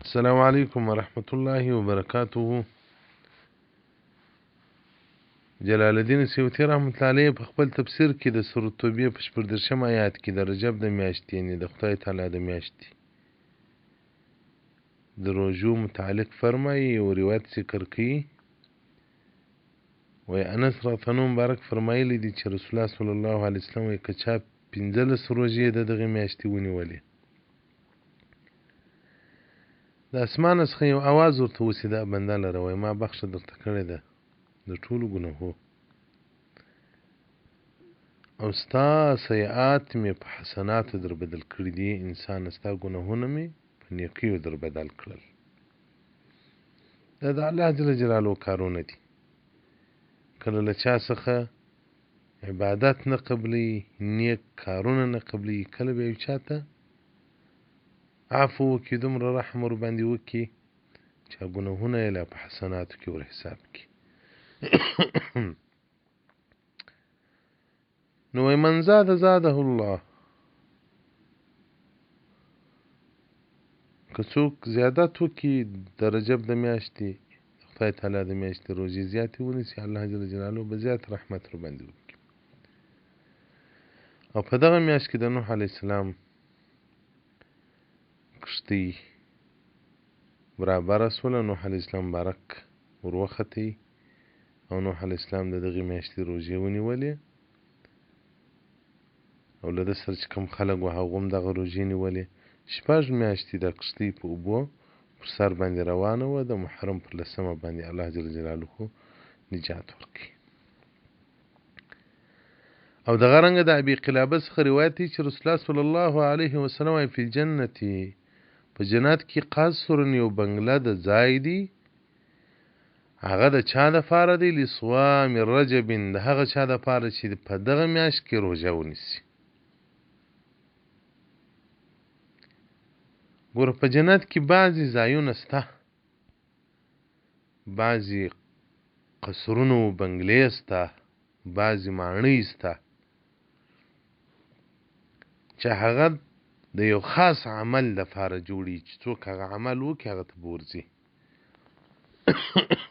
السلام علیکم ورحمت الله وبرکاته. جلال الدین سیوطي رحمت الله علیه په خپل تفسیر کې د سورة توبې په 36 آیات کې د رجب د میاشتې، یعنی د خدای تعالی د میاشتې د روژو متعلق فرمایي، یو روایت ذکر کوي. وایي انس رضی الله مبارک فرمایلی دي چې رسول الله صلی الله علیه وسلم وایي که چا 15 روژې د دغې میاشتې ونیولې، د اسمانه څخه یو اواز ورته وسي، دا بنده لره وایي ما بخښه درته کړې ده د ټولو ګناهو او ستا سیئات مې په حسناتو در بدل کړي دي، انسان ستا ګناهونه مې په نیکیو در بدل کړل. دا د الله جل جلاله کارونه دي. کله له چا څخه عبادت نه قبلوي، نیک کارونه نه قبلوي، کله بیا یو چا ته عفو وکړي، دومره رحم ورباندې وکړي چې ګناهونه یې لا په حسناتو کې ور حساب کړي. نو وایي من زاد زاده الله، که څوک زیادت وکړي د رجب د میاشتې، خدای تعالی د میاشتې روژې زیاتې ونیسي، الله جل جلاله به زیات رحمت ورباندې وکړي. او په دغه میاشت کې د نوح علیه السلام کښتۍ برابره سوله، نوح علیه السلام مبارک وروختی او نوح علیه السلام د دغې میاشتې روژې ونیولې او له ده سره چې کوم خلک وه هغو هم دغه روژې نیولې. شپږ میاشتې دا کښتۍ په اوبو پر سر باندې روانه وه. د محرم پر لسمه باندې الله جل جلاله نجات ورکړي. او دغه رنګه د ابي قلابه څخه روایت دی چې رسول الله صلی الله علیه وسلم وایي فی الجنة، په جنت کې قصر یو بنګله د ځای دی، هغه د چا دپاره دی؟ لصوام رجب، د هغه چا دپاره چې په دغه میاشت کې روژه ونیسي. ګوره په جنت کې بعضې ځایونه سته، بعضې قصرونه او بنګلې سته، بعضې ماڼۍ سته چې هغه د یو خاص عمل دپاره جوړي چې څوک هغه عمل وکړي هغه ته به ورځي.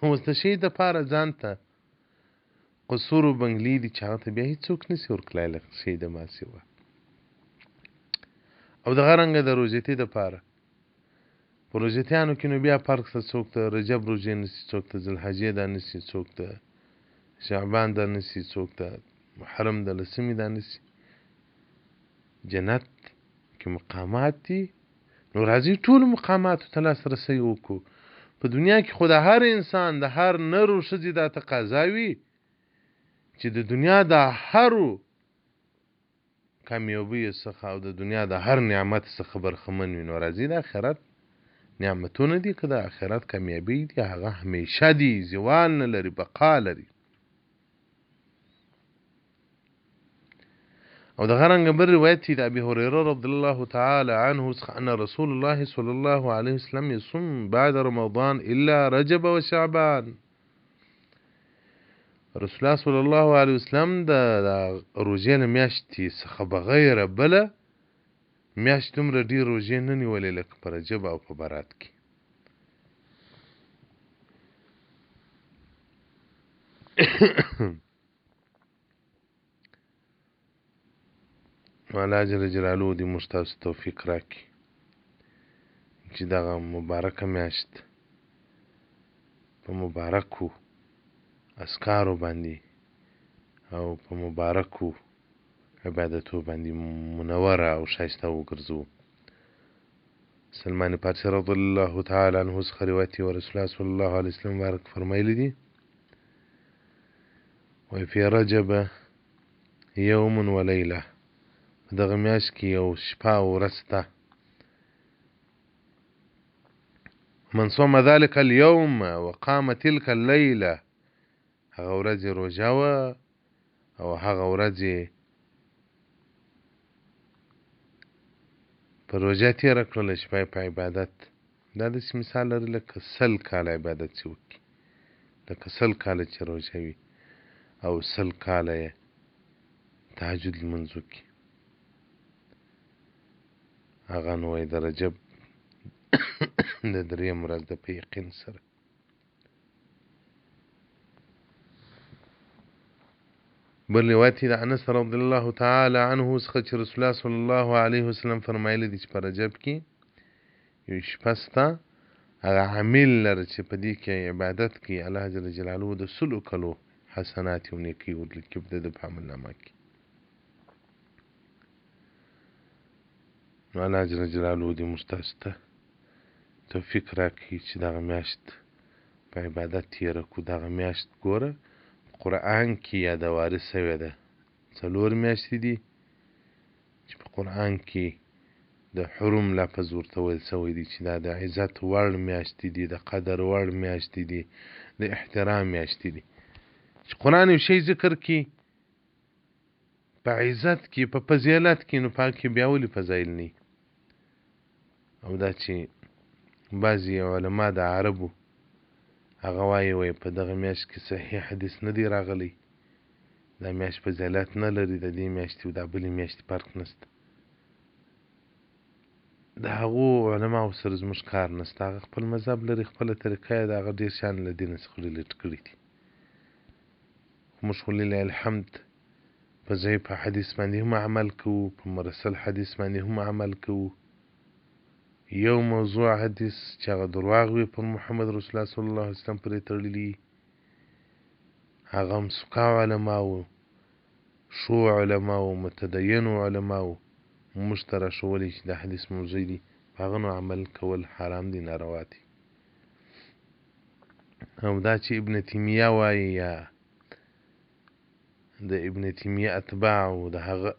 اوس د شي دپاره ځان ته قصور او بنګلې دي چې هغه ته بیا هېڅوک نسي ورکړلی لکه شي د ما سوا. او دغه رنګه د روژتي دپاره په روژتیانو کې نو بیا فرق څه، څوک د رجب روژې نیسي، څوک د ذوالحجې دا نیسي، څوک د شعبان دا نیسي، څوک د محرم د لسمې دا نیسي. جنت کې مقامات دي، نو راځي ټولو مقاماتو ته لاسرسی وکړو. په دنیا کې خو د هر انسان د هر نر او ښځې دا تقاضا وي چې د دنیا د هرو کامیابیو څخه او د دنیا د هر نعمت څخه برخمن وي. نو راځي د آخرت نعمتونه دي، که د آخرت کامیابي دي هغه همیشه دي، زوال نه لري، بقا لري. او دغه رنګه بل روایت دی د ابي هريره رضی الله تعالی عنه څخه ان رسول الله صلی الله علیه وسلم يصوم بعد رمضان الا رجب وشعبان. رسول الله صلی الله علیه وسلم د روژې له میاشتې څخه بغیر بله میاشت دومره ډېر روژې نه نیولې لکه په رجب او په برات کې. نو الله جل جلاله دې موږ تاسو توفیق راکړي چې دغه مبارکه میاشت په مبارکو اذکارو باندې او په مبارکو عبادتو باندې منوره او ښایسته وګرځوو. سلمان فارسي رضی الله تعالی عنه څخه روایت دی، رسول الله صلی الله علیه وسلم مبارک فرمایلی دي، وایي فی رجب یوم و لیله، په دغه میاشت کې یو شپه او ورځ شته، من صوم ذلك اليوم وقام تلك الليله، هغه ورځ یې روژه وه او هغه ورځ یې په روژه تېره کړله، شپه یې په عبادت. دا داسې مثال لري لکه 100 کاله عبادت چې وکړي، لکه 100 کاله چې روژه وي او 100 کاله یې تهجد لمونځ وکړي. هغه نو وایي د رجب د دریم ورځ ده په یقین سره. بل روایت د انس رضی الله تعالی عنه څخه چې رسول الله صلی الله علیه وسلم فرمایلی دي چې په رجب کې یو شپه سته، هغه عامل لره چې په دې کې عبادت کوي، الله جل جلاله د سلو کلو حسنات او نیکۍ ورلیکي د ده په عمل نامه کې. نو الله جل جلاله دې موږ تاسو ته توفیق راکړي چې دغه میاشت په عبادت تیره کړو. دغه میاشت ګوره په قرآن کې یادواري سوې ده، څلور میاشتې دي چې په قرآن کې د حرم لفظ ورته ویل سوی دی، چې دا د عزت وړ میاشتې دي، د قدر وړ میاشتې دي، د احترام میاشتې دي. چې قرآن یو شی ذکر کړي په عزت کې، په فضیلت کې، نو پاک کې بیا ولې فضایل نه؟ او دا چې بعضې علما د عربو هغه وایي، وایي په دغه میاشت کې صحیح حدیث نه دی راغلی، دا میاشت فضیلت نه لري، د دې میاشتې او دا بلې میاشتې فرق نشته. د هغو علماو سره زموږ کار نشته، هغه خپل مذهب لري، خپله طریقه یې ده، هغه ډېر شیان له دینه څخه ډیلیټ کړي دي. خو موږ خو لله الحمد په ضعیف حدیث باندې هم عمل کوو، په مرسل حدیث باندې هم عمل کوو. یو موضوع حدیث چې هغه درواغ وي پر محمد رسول الله صلی الله علیه وسلم پرې تړلي، هغه هم سکا علماو، ښو علماو، متدینو علماو موږ ته راښوولی چې دا حدیث موضوع دی، په هغه نو عمل کول حرام دی، ناروا دی. او دا چې ابن تیمیه وایي یا د ابن تیمیه اتباع او د هغه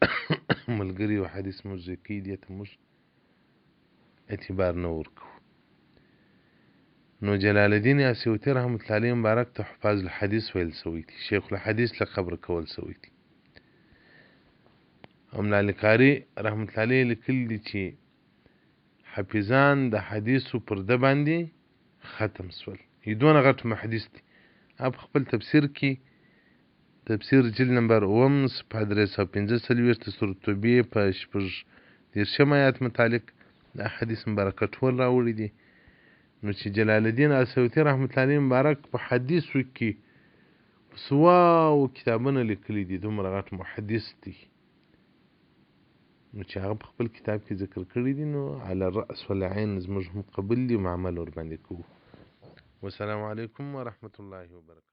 ملګري او حدیث موضوع کوي، دې ته موږ اعتبار نه ورکوو. نو جلال الدین اسیوطي رحمت الله علیه مبارک ته حفاظ الحدیث ویل سوی دی، شیخ الحدیث لقب ورکول سوی دی. او ملا قاري رحمت الله علیه لیکلي دي چې حافظان د حدیثو پر ده باندې ختم سول. یې دونه غټ محدث دی. هغه په خپل تفسیر کې، تفسیر جلد نمبر اووم صفحه 345 د سورة توبې په 36 آیات متعلق د حدیث مبارکه ټول راوړي دي. نو چې جلال الدین اسیوطي رحمت الله علیه مبارک په حدیثو کې په سواو کتابونه لیکلي دي، دومره غټ محدث دی، نو چې هغه په خپل کتاب کې ذکر کړي دي، نو علی الرأس والعین زموږ هم قبول دي او عمل ورباندې کوو. والسلام علیکم ورحمت الله وبرکاته.